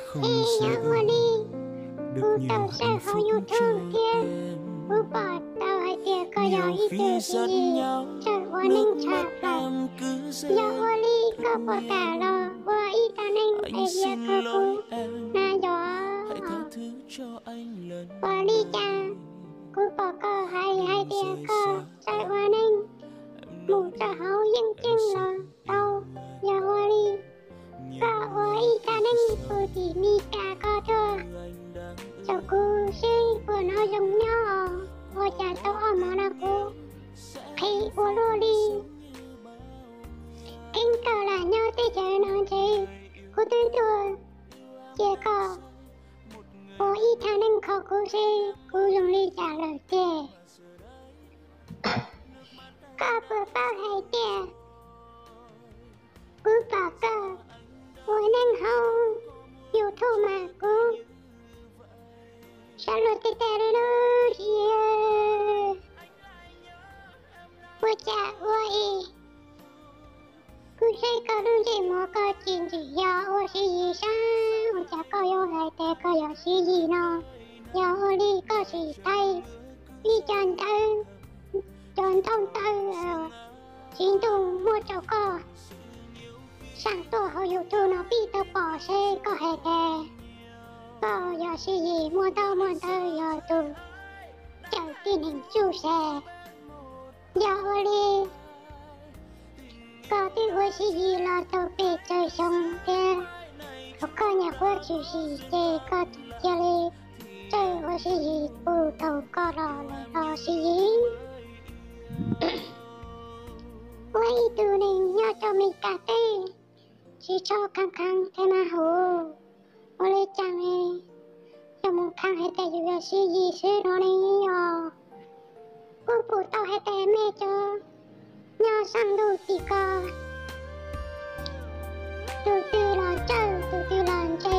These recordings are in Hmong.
Es yog ua li kuv tau saib hauv YouTube thiab kuv pom tau hais tias koj yog ib tug Siv Yis txawj ua neej tshaj plaws, yog ua li koj puas kam los ua ib tug neeg es ua kuv na yom? Ua li cas kuv pom koj hais hais tias koj txawj ua neej mus rau hauv yeeb ceeb los tau, yog ua li koj ua ib tug neeg pw tim Mis Kas ko tuaj, txog kuv seb puas hnov zoo nyob os. Ua cas tau ob hmo no kuv qhia ua luaj li, keeb kawm lam nyob teb chaws no ntshe kuv twb tuaj cia koj ua ib tug neeg kho kuv seb kuv zoo li cas lawm tiag. Koj puas paub hais tias kuv pom koj ua neej hauv YouTube mas kuv sab luag tej tag li lub Siv Yis, ua cas ua es kuv saib koj lub ntsej muag koj tsis ntsim yog ua Siv Yis sab, ua cas koj yuav hais tias koj yog Siv Yis no? Yog ua li koj sim thaij ib co ntawv, cov ntaub ntawv Tsiv Ntuj muab rau koj saam tuaj hauv YouTube no pib tau pom seb koj hais tias koj yog Siv Yis muaj ntaub muaj ntawv, yog tus cawm tib neeg txuj sa. Yog ua li koj twb ua Siv Yis los tau pes tsawg xyoo thiab, thaum koj nyuam qhuav tshwm sim ces koj cia li txawj ua Siv Yis puag thaum koj los lawm los Siv Yis? Ua ib tug neeg nyob rau Mes Kas teb tsis tshua kheev kheev thiab mas hauv, ua li cas yus mus kheev hais tias yus yog Siv Yis xwb no ne os? Kuv pum tau hais tias mej cov nyob saam ntuj tim ko, tus twg los txawj tus twg los ntse,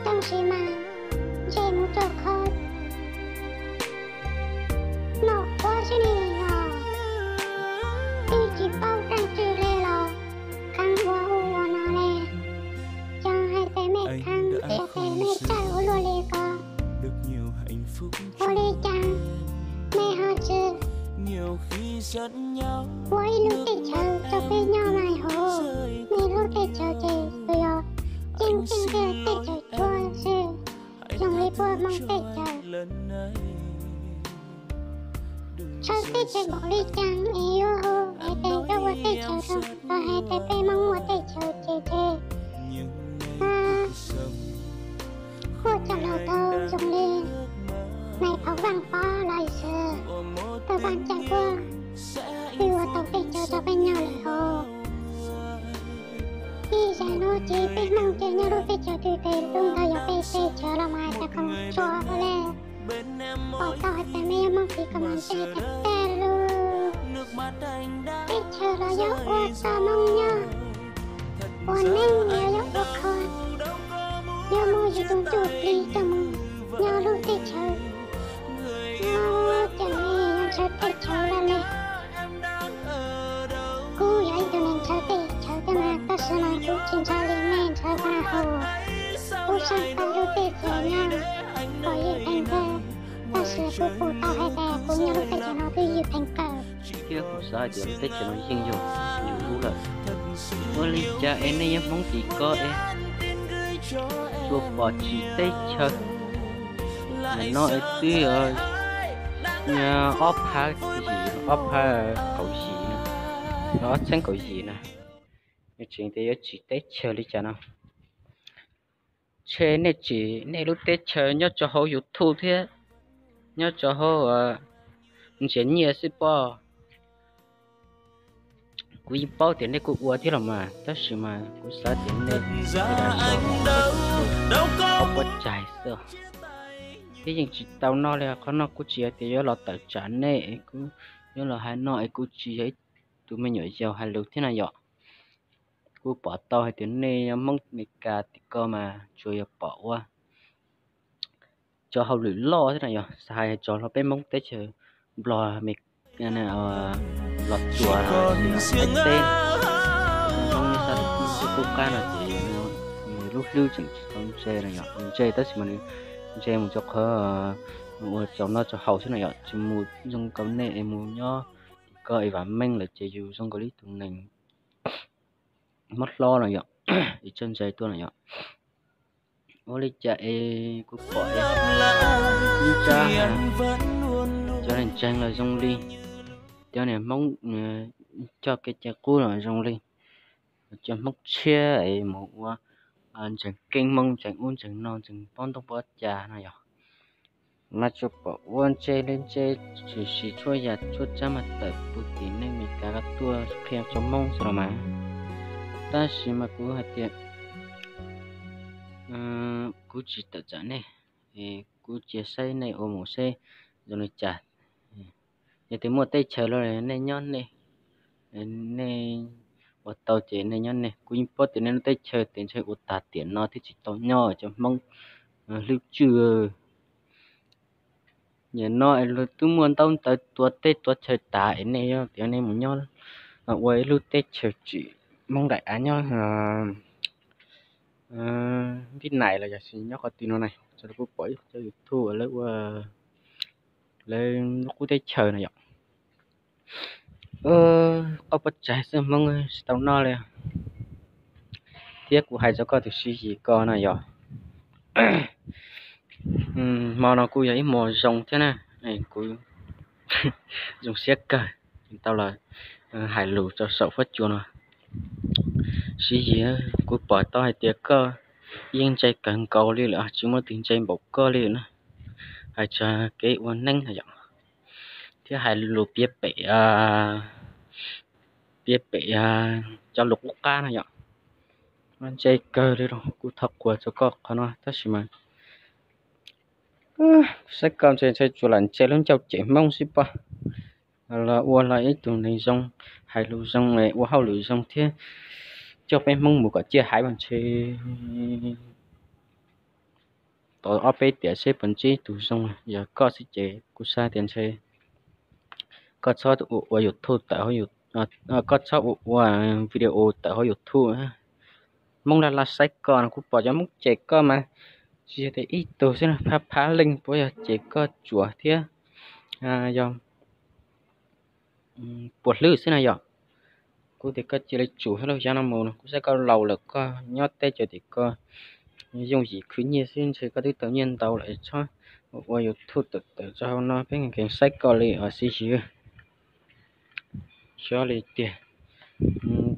tab sis mas ntse mus rau qhov noj qhuav xwb ne os. Twb tsis paub dab tsi li los kheev ua ub ua no li. Yog hais tias mej kheev hais tias mej txawj ua luaj li ko, ua li cas mej ho tsis ua ib lub teb chaws rau peb nyob mas hauv? Mej lub teb chaws ces tsuas yog ceeb ceeb tiag teb chaws Suav xwb, zoo li puab Hmoob teb chaws. Txhawj teb chaws npaum li cas es yuav hu hais tias yuav ua teb chaws rau, los hais tias peb Hmoob ua teb chaws ces ces puab cov laus tau zoo li nais phoo Vaaj Pov los xwb, tau Vaaj Cam Kuab twb ua tau teb chaws rau peb nyob lawm hauv. Ib zag no ces peb Hmoob ces nyob lub teb chaws twg ces lub ntawd yog peb teb chaws los mas hais tias koom tsua ua li. Pom tau hais tias mej yog Hmoob tim ko mas ntse tag tag lug. Teb chaws los yog ua rau Hmoob nyob, ua neej los yog ua qhov, yog muaj yus tus ntsuj plig coj mus nyob lub teb chaws, ces mej yog ntshaw teb chaws lawm ne. Kuv yog ib tug neeg ntshaw teb chaws thiab mas, tab sis mas kuv tsis ntshaw li mej ntshaw mas hauv. Kuv saib tau lub teb chaws nyob kom ywj pheej kawg, tab sis kuv pum tau hais tias kuv nyob lub teb chaws no twb ywj pheej kawg. Thiab kuv xav hais tias lub teb chaws no yeej yog yus lub lawm. Ua li cas es nej yog Hmoob tim ko es tsuas pom tsis teb chaws? Nim no es twb yog ob phav yim, ob phav kaum yim, ob txheeb kaum yim na, tseem tias yuav tsis teb chaws li cas no. Ntshe nej tsim nej lub teb chaws nyob rau hauv YouTube thiab nyob rau hauv ntsiav nyiaj xwb pob. Kuv yeej paub tias nej kuj ua thiab los mas, tab sis mas kuv xav tias nej ua puas tsaig xwb. Thiab yeej tsis tau noj li, qhov no kuj tsis yog tias yuav los tawm tsam nej, kuv yuav los hais no es kuv tsis yog ib tus me nyuam yaus hais lus thiab na yom. Kuv pom tau hais tias nej Hmoob Amelikas tim ko mas tsuas yog pom ua cov hauj lwm loj thiab na yom, xav hais txog los peb Hmoob teb chaws Nplog, Los Tsuas, Thaib teb, Hmoob nyob sab teb tub qab no ces nws lub hlwb tseem tsis tau ntse no yom. Nws ntse tab sis mas nws ntse mus rau qhov ua tsaus noj tsaus haus xwb no yom, tsis mus zoo nkaus nej es mus nyob tim ko es vam meej lawm ces yus zoo nkaus li tus neeg mob hlob no yom, es txawj ntse tuaj no yom. Ua li cas es kuv pom ib tsab cov niag ntseeg los zoo li, cov niag Hmoob coj kev cai qub los zoo li, cov Hmoob tshiab es mus ua ntseeg keeb Hmoob, ntseeg ub ntseeg no, ntseeg pob ntoo pob cas no yom. Mas tsuas pom ua ntse li ntse, tshwm sim tshuab yam tshuab tsab mas tawm puv tim neej Meskas tuaj qhia txog Hmoob xwb los mas. Tab sis mas kuv hais tias kuv tsis tawm tsam nej, kuv cia saib nej ua mus seb zoo li cas. Yog tias muaj teb chaws los nej nyob nej, nej ua tau ces nej nyob nej. Kuv yeej paub tias nej lub teb chaws tes ntshe ua tag tiam no thiaj tsis tau nyob cov Hmoob hlwb tswj. Nim no es twb muaj ntaub ntawv tuav teb tuav chaw tas es nej tias nej mus nyob ua ib lub teb chaws tsim Hmoob daim av nyob Vib Nais los yog nyob qhov twg no na, kuv pom ib cov YouTube lawv ua, lawv lub qub teb chaws no yom. Qoj pov tseg xwb Hmoob tsis tau noj li. Thiab kuv hais rau koj tus Siv Yis ko no yog, hmo no kuj yog ib hmo zoo thiab na, kuv zoo siab kawg tau los hais lus rau saum huab cua no. Siv Yis, kuv pom tau hais tias koj yeej ntse kawg nkaus li lawm, tsis muaj twg ntse npaum koj li na. Hais txog kev ua neeb no yom, thiab hais lus piav pem, piav pem cov lus qub qab no yom, ntse kawg li los kuv thov qhuas rau koj qhov no tab sis mas saib koj ntshe ntshe tsuas lam ntse lub ncauj cem Hmoob xwb pob. Los ua los ib tug neeg zoo, hais lus zoo, ua hauj lwm zoo thiab coj peb Hmoob mus kom ciaj haiv mas ntshe tau ob peb tiam seb puas ntsib tus zoo. Yog koj xwb ces kuv xav tias ntshe koj txhob ua YouTube tawm, koj txhob ua video tawm hauv YouTube. Hmoob laj laj saib koj no, kuv pom cov Hmoob cem koj mas tsis yog tias ib tug xwb no, phab phab leej puas yog cem koj tsuas thiab yog puas hlwb xwb na yom. Kuv tias koj cia li tsum lub xyab no mus no, kuv saib koj laus lawm, koj nyob teb chaws tim ko yooj yim khwv nyiaj xwb, ntshe koj twb tau nyiaj ntau lawm, txhob ua YouTube tawm tawm rau hauv no peb nkees saib koj li os Siv Yis. Xyov li tiag,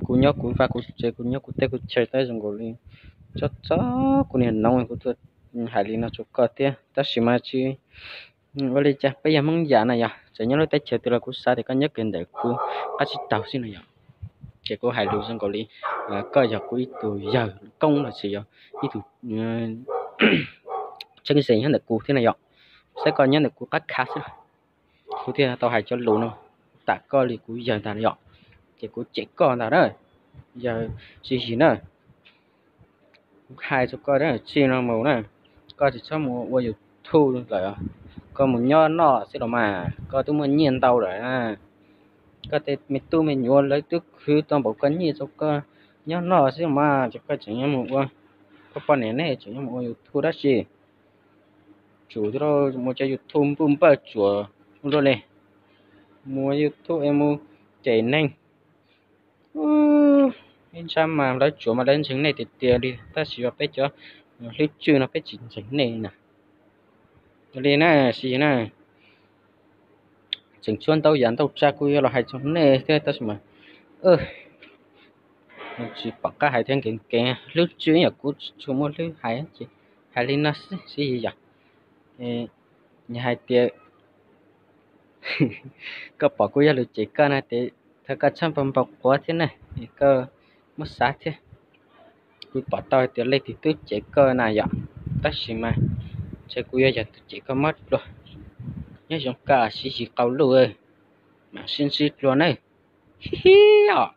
kuv nyob kuv vaj kuv tsev, kuv nyob kuv teb kuv chaw tab zoo nkaus li txob txob kuv niag noov kuv tuaj hais li no rau koj thiab tab sis mas tsis ua li cas, peb yog Hmoob yam na yom, txawm nyob lub teb chaws twg los kuv xav tias koj nyob kiag ntawm kuv qab tsib taug xwb no yom. Ces kuv hais lus zoo nkaus li koj yog kuv ib tug yawg koob los sis yog ib tug tseeb ze nyob ntawm kuv thiab na yom. Saib koj nyob ntawm kuv qab khav xwb, kuv thiaj tau hais cov lus no tam koj li kuv yawg ntag yom. Ces kuv cem koj ntag na, yawg Siv Yis na. Kuv hais rau koj dab tsi no mus na, koj tsis txhob mus ua YouTube lawm, koj mus nyob noj xwb los mas, koj twb muaj nyiaj ntau lawm. Koj tej me tub me nyuam lawv twb khwv tau npaum koj nyiaj rau koj nyob noj xwb los mas, ces koj tseem yuav mus ua, koj poj niam ne tseem yuav mus ua YouTube dab tsi? Tsum mus cov YouTube npuj npawj tsuas ua luaj li, mus ua YouTube es mus cem neeg. Ib ntsab mas lawv tsuas mas lawv ntseeg nej tiag tiag li, tab sis yog peb cov hlwb tswj no peb tsis ntseeg nej na. Li na, Siv Yis na, tseem tshuav ntau yam ntau tsav kuv yuav los hais rau nej thiab tab sis mas tsis pom qab hais thiab, nkees nkees hlwb tswj yom, kuv tsis tshua muaj hlwb hais ces hais li no xwb Siv Yis yom. Yog hais tias koj pom kuv yog lus cem koj na ces thov koj txhob npau npau quav thiab na, koj muab xav thiab. Kuv pom tau hais tias leej twg twb cem koj na yom, tab sis mas ntshe kuv yuav yog tus cem koj mob dua. Nyob zoo koj Siv Yis Qau Luj, mam sib ntsib dua nawb. Hib hib os.